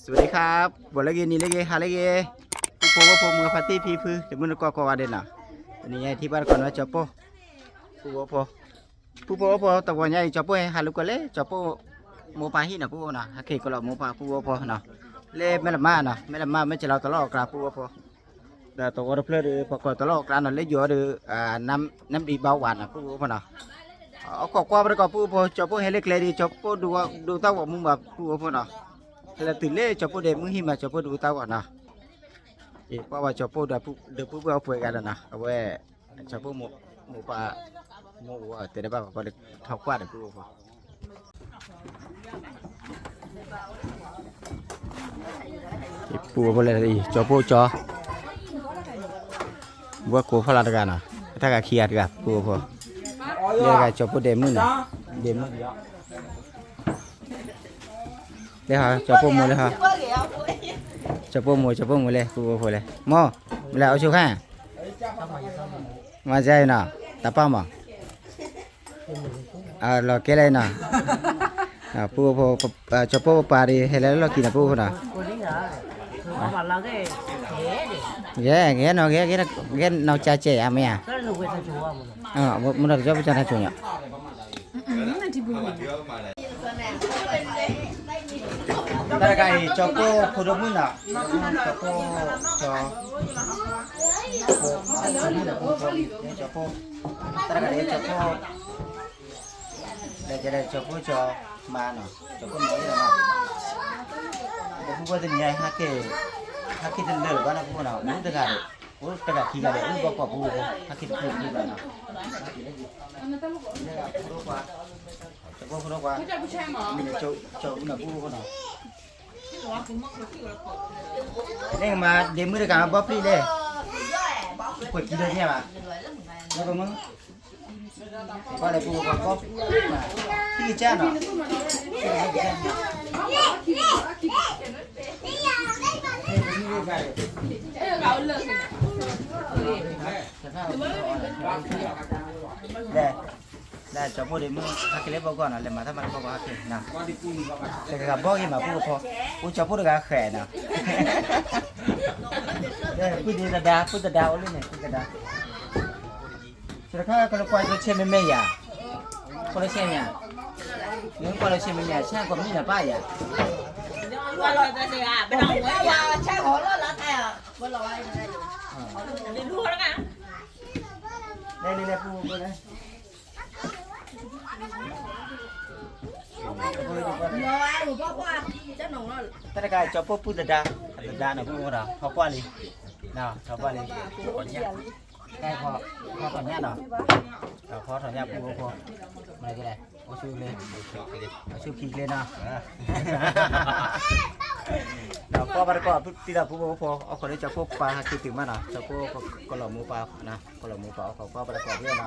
สวัสดีครับ ဂီၤလၢအဂ့ၤ နံၤလၢအဂ့ၤ ဟါလၢအဂ့ၤ, ပုၢ်ဖိဝဲၢ်ဖိ မုၢ်ဂၤဖါတံၢ်ဖံဖု တမုၢ်တကိးကိးဂၤဒဲးနီၤ, တနံၤညါထံၣ်ဘၣ်တကိးန့ၣ် ကၠီၤပိၢ် ပုၢ်ဖိဝဲၢ်ဖိ, ပုၢ်ဖိဝဲၢ်ဖိ တဂီၤညါအံၤ ကၠီၤပိၢ်ဟဲဟးလိာ်ကွဲလၢ ကၠီၤပိၢ်မိၢ်ပၢ်ဟံၣ်နီၤ ပုၢ်ဖိနီၤ, ဟဲက့ၤကလီၤမိၢ်ပၢ် ပုၢ်ဖိဝဲၢ်ဖိနီၤ, လၢမဲၢ်လမၢ်နီၤ, မဲၢ်လမၢ် မဲၢ်ကလီတလီၢ်အကျါ ပုၢ်ဖိဝဲၢ်ဖိ, ဒီးသဝီတဖျၢၣ်ဒီး ပှၤကလီတလီၢ်အကျါနီၤ, လၢယိၤဒီး နမ်ဒံးဘၣ်ဝးနီၤ ပုၢ်ဖိဝဲၢ်ဖိနီၤ, အခိးကွၢ်ပတကိး ပုၢ်ဖိ, ကၠီၤပိၢ်ဟဲလၢကျဲဒီး ကၠီၤပိၢ်ဒိးတၢ်ဂီၤမူဘၣ် ပုၢ်ဖိဝဲၢ်ဖိနီၤ, ဟဲလၢတုၤလၢကၠီၤပိၢ်ဒဲးမုၢ်ဟံၣ်မး ကၠီၤပိၢ်ဒိးတၢ်ဂီၤနီၤ, ကွၢ်ဝဲကၠီၤပိၢ်ဒီး ဒီပုၢ်ဝဲၢ်အပှဲၤဂၤလီၤနီၤ, အဝဲ ကၠီၤပိၢ်မိၢ်ပၢ် မိၢ်အူအီၤတဲတဘၣ်ဘၣ် ပှၤလၢထီၣ်ကွၢ်ဒီး ပုၢ်ဖိ ပုၢ်ဖိလဲၣ် ကၠီၤပိၢ်ကၠီၤ, ဘှီကိးဖီလာ်တဂၤနီၤ, တၢ်ဂၤခံဂၤတဂၤ ပုၢ်ဖိ, လၢတဂၤကၠီၤပိၢ်ဒဲးမုၢ်နီၤ, ဒဲးမုၢ်, လၢဟီ ကၠီၤပိၢ်မိၢ်လၢဟီ, ကၠီၤပိၢ်မိၢ် ကၠီၤပိၢ်မိၢ်လဲၣ် ပုၢ်ဖိလဲၣ်, မိၢ်, မလဲၤအိၣ်ဆိခါ, မၤစၢၤအံၤနီၤ, တၢ်ပၢ်မး လီၤကဲလၢနီၤ, ပုၢ်ဖိ, ကၠီၤပိၢ်ပၢ်ဒီး ဟဲလၢလီၢ်ခံနီၤ ပုၢ်ဖိနီၤ, ဂဲၤ, ဂဲၤနီၤ, ဂဲၤ, ဂဲၤနီၤ ကၠါကဲဧါ မ့ၢ်ဧါ, မ့ၢ်ဒီး ကၠီၤပိၢ်ကၠီၤထါစိၤညါ တၢ်တဂၤအံၤ ကၠီၤပိၢ်ဖိဒိၣ်မုၣ်နီၤ, ကၠီၤပိၢ်ကၠီၤ, ကၠီၤပိၢ်, တၢ်တဂၤအံၤ ကၠီၤပိၢ်, လဲၤကလဲၤ ကၠီၤပိၢ်ကၠီၤမါနီၤ, ကၠီၤပိၢ်မါအံၤနီၤ, ဒီပုၢ်ဝဲၢ်တနံၤညါ ဟဲက့ၤတလၢာ်လၢၤဘၣ်နီၤ ပုၢ်ဖိနီၤ, အိၣ်တဂၤဒီး, အိၣ်တဂၤခံဂၤဒီး အိၣ်ဘၣ်ကိး ပုၢ်ဖိ, ဟဲက့ၤတလၢာ်လၢၤဘၣ်နီၤ, ကၠီၤပိၢ်ဖိဒိၣ်ကွၢ်, ကၠီၤပိၢ်ဖိဒိၣ်ကွၢ်, ကၠီၤပိၢ်နီၤ ပုၢ်ဖိနီၤ န့ၣ်မး ဒ့မုၣ်တဂၤဘီပျံၢ်လဲၣ်, ကွဲးကံလၢညါဘၣ်, လၢပမုၣ်, ကွၢ်လၢပူၤပှၤဘီ, ထံကစၢ်နီၤ, လဲၤ လၢကၠီၤပိၢ်ဒ့မုၣ် ဟဲက့ၤလၢဘီကီၢ်နီၤ, လဲၤမၤတၢ်မၤတဘီဘီဟဲက့ၤနီၤ, တဂၤဘီဂ့ၤမး ပုၢ်ဖိ, အိၣ်ကၠီၤပိၢ်တဂၤဃဲၤနီၤ, ပုၢ်ဒ့သဒါ ပုၢ်သဒါအိၣ်လၢန့ၣ် ပုၢ်သဒါ, တခါကလၢကွၢ်လၢဆဲမဲမဲယၤ, ကွၢ်လၢဆဲညါ, မ့ၢ်ကွၢ်လၢဆဲမဲမဲ ဆဲကွၢ်မံၤနၤပၢ်ယၤ, လဲၤလဲၤလဲၤ ပုၢ်ဖိလဲၤ တၢ်တခါ ကၠီၤပိၢ်ပုၢ်သဒါ, သဒါန့ၣ် ပုၢ်ဖိဒီး ထီၣ်ပှၢ်လံ, ထီၣ်ပှၢ်လံ, တၢ်ဖီထီၣ်ညၣ်နီၤ, ဖီထီၣ်ညၣ် ပုၢ်ဖိ, မၤကလဲၣ် အိၣ်ဆူၣ်ချ့, အိၣ်ဆူၣ်ခံချ့နီၤ, ဒီးကွၢ်ဘၣ်တကီၢ် တံၤဒီးပုၢ်ဖိဖိ အိၣ်ခိးလၢကၠီၤပိၢ်ပၢ်ဟဲက့ၤတုၤမးနီၤ, ကၠီၤပိၢ်ကလီၤမိၢ်ပၢ်နီၤ, ကလီၤမိၢ်ပၢ်အိၣ်ခိးကွၢ်ဘၣ်တကီၢ်ဒ်နီၤ,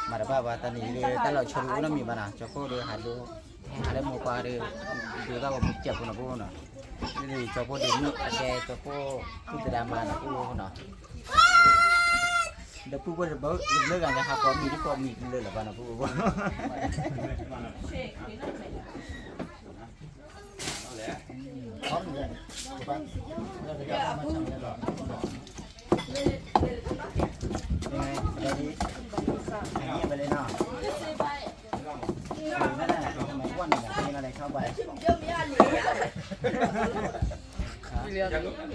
မၤတဘၣ်ဘၣ်တနံၤဒီး တၢ်လီၤဆီဒုးအိၣ်နီတမံၤဘၣ်နီၤ, ကၠီၤပိၢ်ဒီးဟးဒိ ဟးလၢမိၢ်ပၢ်ဒီး ဒုးတၢ်ဂီၤမူကဲးဖိနီၤ ပုၢ်ဖိနီၤ, ဒ်န့ၣ် ကၠီၤပိၢ်ဒ့မုၣ်အဒဲ ကၠီၤပိၢ်ပုၢ်သဒါမါနီၤ ပုၢ်ဖိနီၤ, ဒီးပုၢ်ဖိတဘျုးဂၤန့ၣ် ဟးကိးမံၤဒ်ကိးမံၤလၢာ်လၢၤဘၣ်နီၤ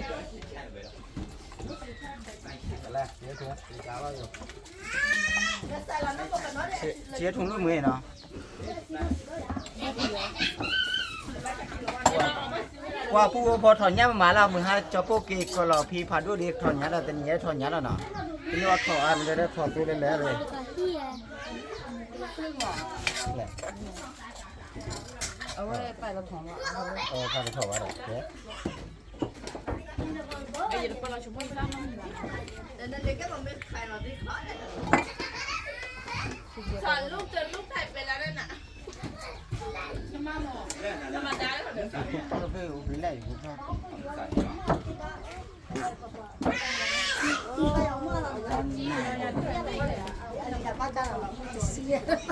ပုၢ်ဖိ ဆံးထွံၣ်လိာ်မ့ၢ်နီၤ, ကွၢ်ပုၢ်ဖိထီၣ်ညၣ်မးမးလၢ မုၢ်ဟါကၠီၤပိၢ်က့ၤကလီၤဖံဖးဒိၣ်ဒီး ထီၣ်ညၣ်ဒီး တနံၤညါထီၣ်ညၣ်လီၤနီၤ, တနံၤအထီၣ်အါ မ့ၢ်လၢထီၣ်သိလၢလဲၣ်, အဝဲပာ်လီၤထီၣ်မး, အဝဲပာ်လီၤထီၣ်ဝဲဒီး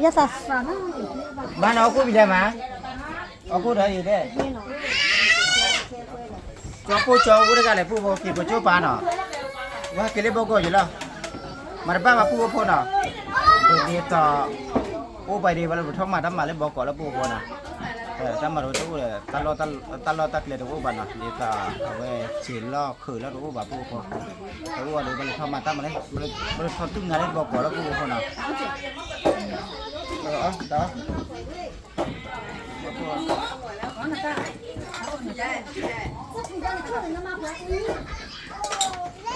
ယသး ဘၣ်နီၤ အီၣ်ကူၣ်မံၤဒဲးမး, အီၣ်ကူၣ်ဒီးအံၤဒဲး, ကၠီကိၣ်ကၠီအိၣ်တဂၤလဲၣ် ပုၢ်ဖိက့ၤပကၠိပၤနီၤ, ဝဲက့ၤလၢဘီကီၢ်ယံၤလီၤ, မၤတဘၣ်မးပုၢ်ဖိနီၤ, ဒ်သိး အိၣ်ပှဲၤဒံးဝဲလၢပထီၣ်မၤတၢ်မၤလၢဘီကီၢ်လၢပုၢ်ဖိနီၤ, တၢ်မၤတအိၣ်ဒီး တၢ်လီၢ်တၢ်ကျဲတအိၣ်ဘၣ်နီၤ, ဒ်သိးအဝဲဆံးလီၢ်ခုးလီၢ်တအိၣ်ဘၣ်ပုၢ်ဖိ, တအိၣ်ဒီးပလဲၤထီၣ်မၤတၢ်မၤလၢ ပလဲၤထီၣ်တူၢ်ငါလၢဘီ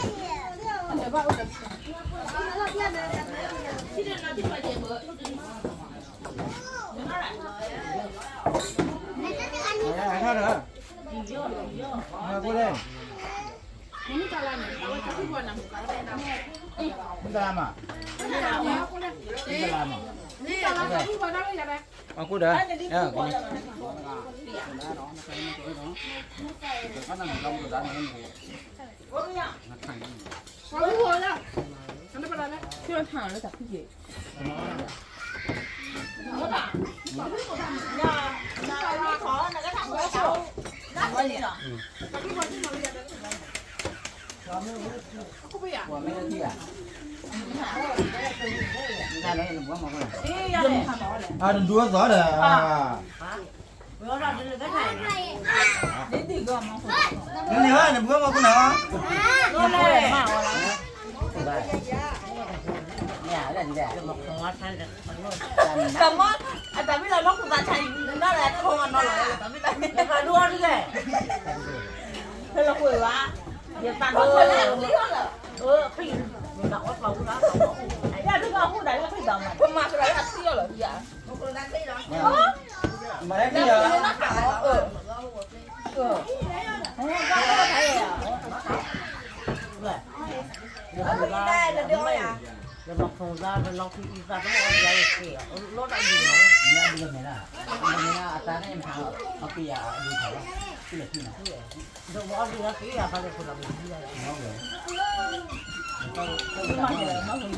ကီၢ်လၢပုၢ်ဖိနီၤ, အီၣ်ကူၣ်ဒီး နဒူသီဒီး နန့ၣ်ဘၣ် နဘုမကူနီၤ, ကမီၤ အတၢ်မ့ၢ်လီၤနီၢ်ခိသးဆါအံၤ နနၢ်လၢအထီမနီၤလီၤ တၢ်မ့ၢ်လီၤ နဖးဒိၣ်အီၤဒ်လဲၣ် ဖဲလီၤကွံာ်ဘၣ် ယသးဒိၣ် အဖံ နအီၣ်ပှၤဝူလၢ ယဒုးကဟူဒၣ်လၢဖံဘၣ်မး ပမၤကရၢအသံအီၤလီၤ မၤလၢဖံလီၤ လၢမၤခိၣ်သးလၢလီၤဖံအံသးတမ့ၢ်အီၤဒ်လဲၣ် လီၤတၢ်ဒ်လဲၣ် အတၢ်န့ၣ်မၤ အီၣ်က့ၤယၤအဒုးထီၣ်လီၤ ဖံလၢဖံနီၤ ဒီးအီၣ်ဒုးလီၤဖံအဖါလၢခိၣ်လီၤဖံလီၤ မၤလၢမၤခိၣ်ယၤနီၤလီၤ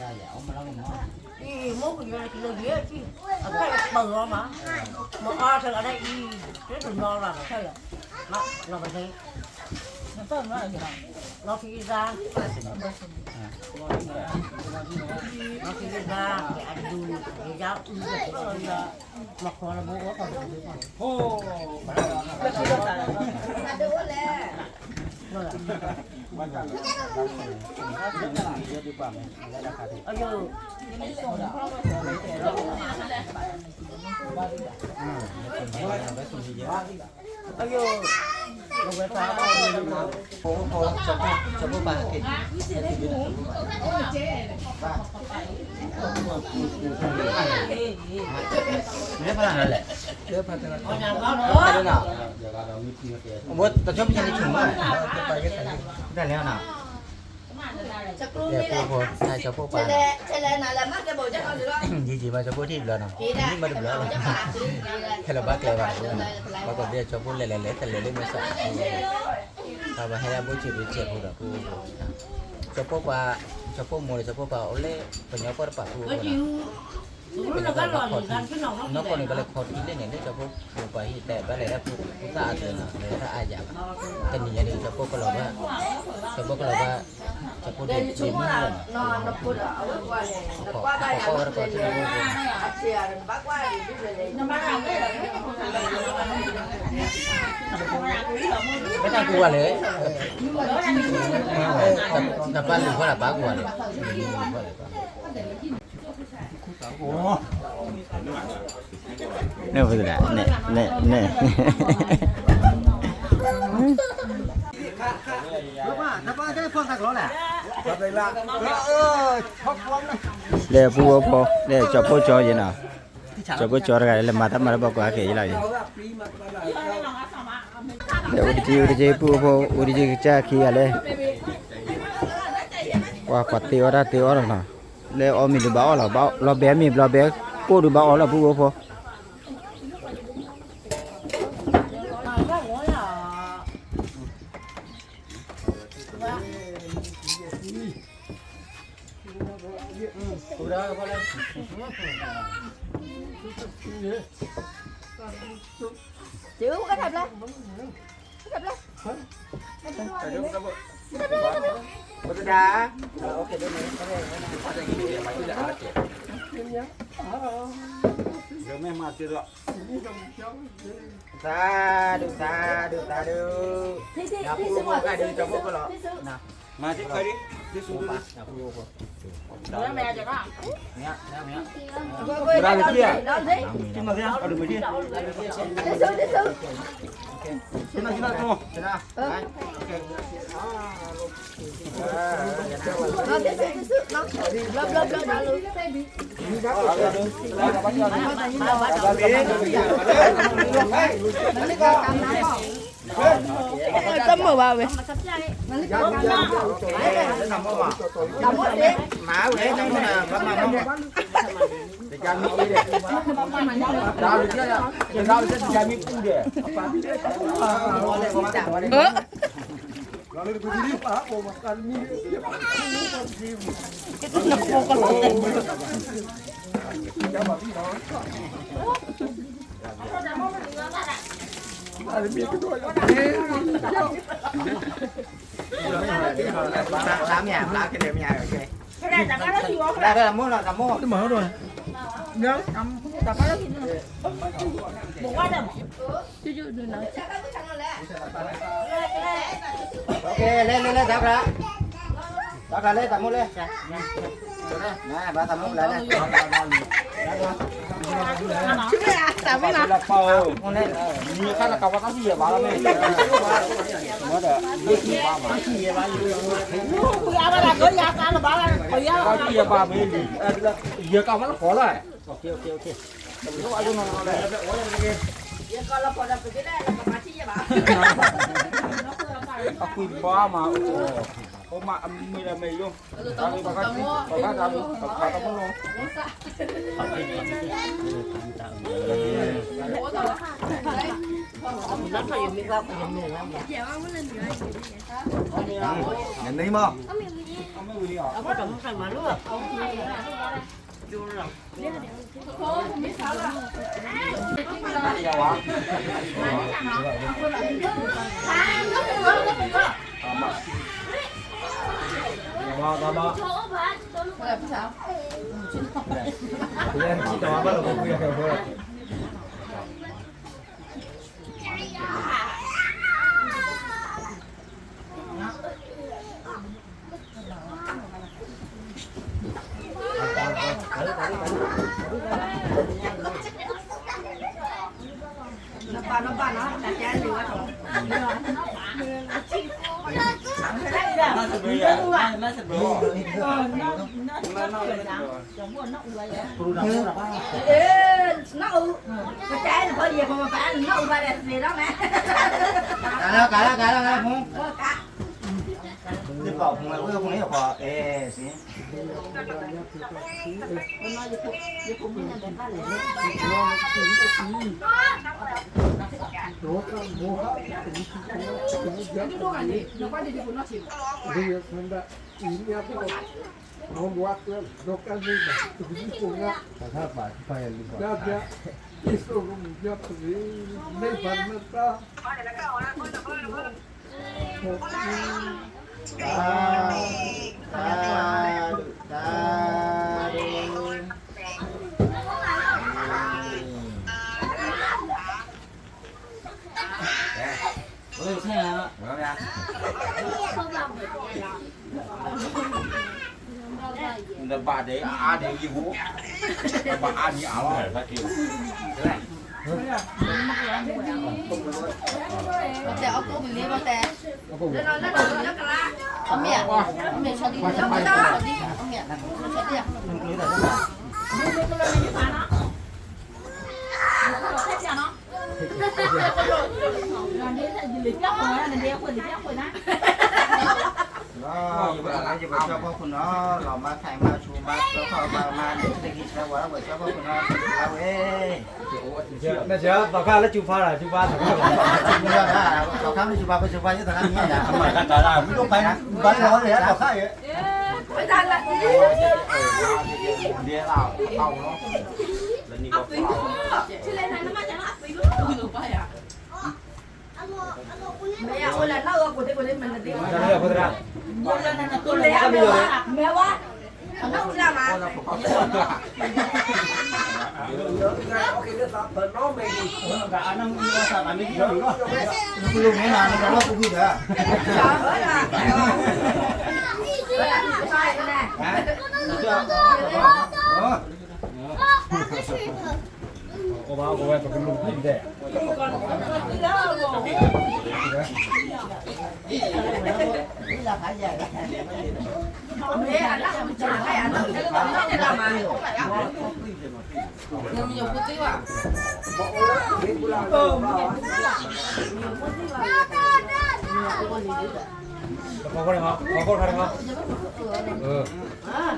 အံၤ မိၢ်ကညီကလၢယဲၢ်ထံၣ် အဖဲပၢၤလီၤမး မၤအီၣ်ထဲလီၤဒၣ်အံၤ တနီၤလီၤဖဲလီၤ လီၤပသ့ လီၤဖံသး လီၤဖံသး ယအဒုး ယယအု မၤခီလၢဘိအိၣ် အယိ အယိ အဝဲသး ကၠီဖိပၤက့ၤ လၢဖးလဲၣ် လၢဖးလဲၣ်နီၤ အဝဲတဆီဖဲန့ၣ်ဆိကမိၣ် တၢ်လဲၣ်နီၤ ကၠီဖိပၤ ယံာ်ယံာ်မးကၠီဖိထံၣ်ဘျီနီၤ မ့ၢ်မ့ၢ်တဘျီလီၤ ခဲလၢာ်ဘၣ်ကျဲဘၣ် ဘၣ်ကီးဘၣ်ကီးဘၣ် ကၠီဖိလဲၤလဲၤလဲၤတလဲၤလၢမဲာ်ဆှး ပှၤဘၣ်ဟဲလၢအဘိဆံးဘိဆဲးဖိဒီး ကၠီဖိပၤ ကၠီဖိမိၢ်ဒီးကၠီဖိပၢ်အိၣ်လၢ ပညီပှၢ်တပာ်ဖိအဃိနီၤ ပညီပှၢ်ခီၣ်ထံး နီၢ်ကီၢ်န့ၣ် ပလဲၤခီၣ်ထံးလဲၣ်န့ၣ် လၢကၠီဖိပၤဟံၣ်တဲဘၣ်လဲၤလၢဖိသၣ်အသိးနီၤ လဲၤတၢ်အါယၤဘၣ် တနံၤညါန့ၣ် ကၠီဖိကလီၤဘၣ် ကၠီဖိကလီၤဘၣ် ကၠီဖိဒ့မုၣ်လီၤနီၤ ကီၢ်ကီၢ်ဝဲတကီၢ်ထံၣ်ဖိ ဘၣ်တၢ်ကူဝဲလဲၣ် တပၢ်လူၤဃီလၢပၢ်ကူဝဲလဲၣ် န့ၣ် န့ၣ် န့ၣ် လၢပုၢ်ဝဲၢ်ဖိ လၢကၠီဖိကၠီယဲနီၤ ကၠီဖိကၠီတဂၤ လဲၤမၤတၢ်မၤလၢဘီကီၢ်ဟဲက့ၤယလီၤယဲ လၢအိၣ်တက့ၢ် အိၣ်တက့ၢ် ပုၢ်ဝဲၢ်ဖိ အိၣ်တက့ၢ်ကစၢ်ခံဂၤလၢ ပှၤကွၢ်တ့အီၣ်တၢ်တ့အီၣ်လီၤနီၤ လၢအီၣ်မ့ၤဒုးဘၣ်အီၣ်လီၤ လီၤဘဲမ့ၤဘျီဘဲ ကိၣ်ဒုးဘၣ်အီၣ်လီၤ ပုၢ်ဝဲၢ်ဖိ ဘၣ် ပူၤဒီးဖီလဲ ကထပ်ဘျါ ကထပ်ဘျါ ကထပ်ဘျါ ပတဒါ โอเค စၢဒု စၢဒု စၢဒု နဖိကဒီး တဖိကလီၤ မၤသ့ခွဲးဒ် သ့စူ တမုာ်ဘၣ်ဝဲ မၤဝဲ တမုာ်ဘၣ် တမုာ်ဘၣ် တမုာ်ဘၣ် ဘျါမ့ၢ်ဘျါကလဲာ်မ့ၢ် တမုာ်လီၤ တမုာ် လဲၤလဲၤလဲၤ တၢ်ဘျါ တၢ်ဘျါလဲၤ တမုာ်လဲၤ ဘၣ်တမုာ်ဘျါလဲၤ တၢ်ဘျါ မ့ၢ်ခါလၢကဝါတၢ်စံၣ်ယဲဘၣ်လီၤမ့ၢ် ယဲကဝါလၢဃီလီၤ အကွံာ်ဘါမး အိၣ်မးအမ့ၢ်ဒီးမ့ၢ်ယိၣ် တၢ်လၢပှၤကၢ်ပှၤကၢ်တၢ်လၢပှၤတၢ်မနီၤ နန့ၢ်မး ကလၢကလၢကလၢကလၢဖုန်း သ့ၣ်ပာ်ဖုန်းဝဲ ဝဲဖုန်းန့ၣ် ယခီ အဲ စ့ နဘၣ်ဒဲးအါဒဲးယဟိ နဘၣ်အါဒံးအါလီၤ တဲအီၣ်ကိၣ်မံၤလံ တဲ အမ့ၢ် အမ့ၢ်ဆီဒံ ဆီဒံ အမ့ၢ် ဆီဒံ လီၤ ယဘၣ်လၢယဘၣ်ကၠီဖီခိၣ်နီၤ လီၤမါခါမါဆူမါ လီၤခီမါမါန့ၣ် တဂံၢ်ဆၢဝဲ ဝဲကၠီဖီခိၣ်နီၤ ဝဲ မ့ၢ်စၢၤ သီခါလၢစူဖါလီၤ စူဖါသီခါ သီခါမ့ၢ်စူဖါ ပစူဖါယသီခါမ့ၢ်ယါ အမၤတၢ်တၢ်လၢ မ့ၢ်ဒိၣ်ဖဲန့ၣ် ဘၣ်လီၤလၢသီခါယဲ တၢ်လၢ တၢ်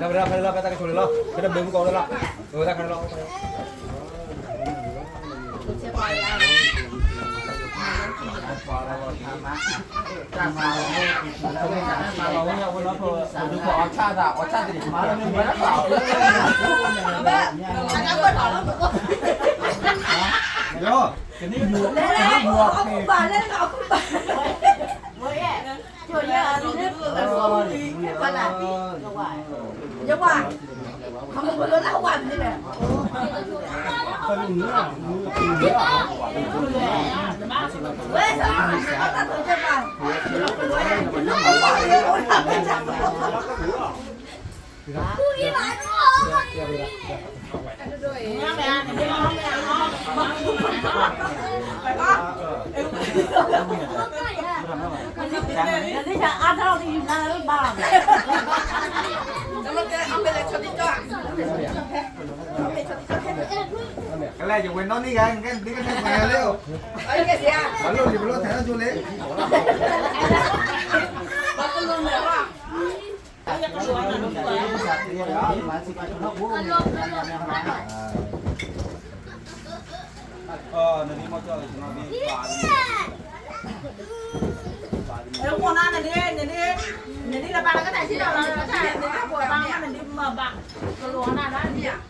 ဝဲဒၣ်ဖဲလၢ ဖဲတၢ်ကဆိးလၢလီၤ ဖဲတဘျုးမူကီးလၢလီၤ အၢ တၢ်ခါလီၤ ကလဲၤယဝဲနီၢ်နံၣ်ဂၤ ကဲဒ်ကထဲပှဲၤလၢ ဘၣ်လိၣ်လံ ဘၣ်လိၣ်ထဲလၢကၠိလံ ကလီၤမိၢ်ပၢ်မုာ်လံ ပုၢ်ဖိ အီၣ်မ့ၤလီၤ အီၣ်မ့ၤလီၤန့ၣ် ကအီၣ်မ့ၤလၢမး လဲၤဝံၤဧါ အလီၤဒ်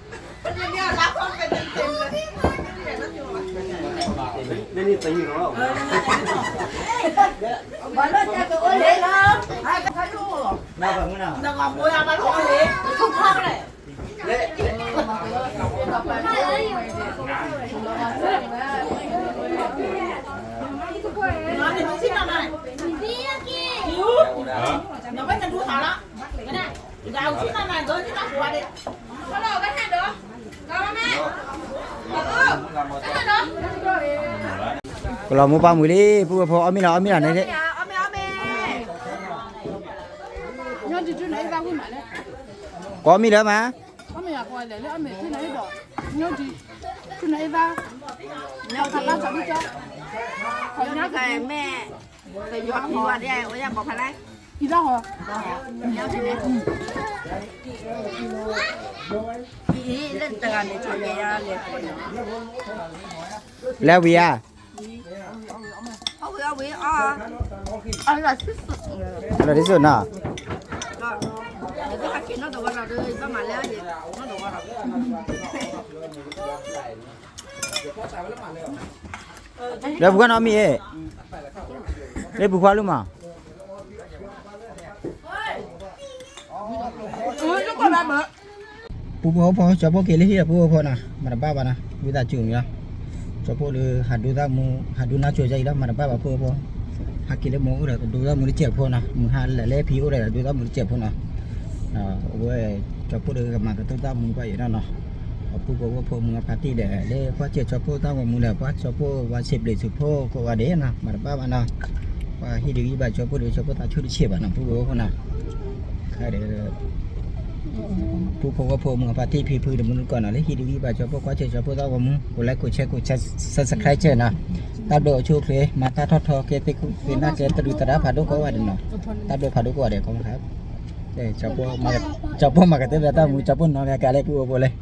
သိးနီၤ လၢပူၤကွၢ်နီတမံၤအံၤ လၢပူၤကွၢ်လၢမး ပုၢ်ဖိဝဲၢ်ဖိ ကၠီပိၢ်က့ၤလၢဟံၣ်ဒီးပုၢ်ဖိဝဲၢ်ဖိနီၤ မၤတဘၣ်ဘၣ်နီၤ ဝံသးစူၤန့ၣ်လီၤ ကၠီပိၢ်ဒီးဟးဒိသၣ်မူ ဟးဒိနါစိၤယါအံၤလီၤ မၤတဘၣ်ဘၣ်ပုၢ်ဖိ ဟးက့ၤလၢမိၢ်အိၣ်ဒီးကဒိသၣ်မူတစဲးဖိနီၤ မုၢ်ဟါလၢလၢဖံအိၣ်ဒီးဒိသၣ်မူတစဲးဖိနီၤ အဝဲ ကၠီပိၢ်ဒီးကမၤကတိၤသၣ်မူဘၣ်ယဲၢ်နီၤနီၤ အပုၢ်ဖိဝဲၢ်ဖိမုၢ်အဖါတံၢ်ဒီး လၢကွၢ်စဲးကၠီပိၢ်သၣ်ဝီမူဒီး ကွၢ်ကၠီပိၢ်ဝါဆံးဘျံးသုးဖိကိးဂၤဒဲးနီၤ မၤတဘၣ်ဘၣ်နီၤ ပှၤဟံၣ်ဒုးဂံၢ်ဘၣ်ကၠီပိၢ်ဒီး ကၠီပိၢ်သးဆူၣ်တဆံးဘၣ်နီၤ ပုၢ်ဖိဝဲၢ်ဖိနီၤ ခါဒီး ပုၢ်ဖိဝဲၢ်ဖိမုၢ်အဖါတံၢ်ဖံဖုတမူတကိးနီၤ လၢဟံၣ်ဒုးဂံၢ်ဘၣ်ကၠီပိၢ်ကွၢ်စဲးကၠီပိၢ်သၣ်ဝီမူ ကိးlikeကိးshareကိး subscribe နီၤ တၢ်ဘျုးအိၣ်ဆူၣ်အိၣ်ချ့ မၤတၢ်ထီၣ်ထီကဲသ့ၣ်ခိၣ်သ့ၣ်နၢ်ကဲတရူးသရၣ်ဖးဒိၣ်ကိးဂၤဒဲးနီၤ တၢ်ဘျုးဖးဒိၣ်ကိးဂၤဒဲး ခီမခါ ကၠီပိၢ်မၤကတိၤသၣ်မူ ကၠီပိၢ်နီၤ မ့ၢ်ကလဲၣ်ပုၢ်ဖိလၢ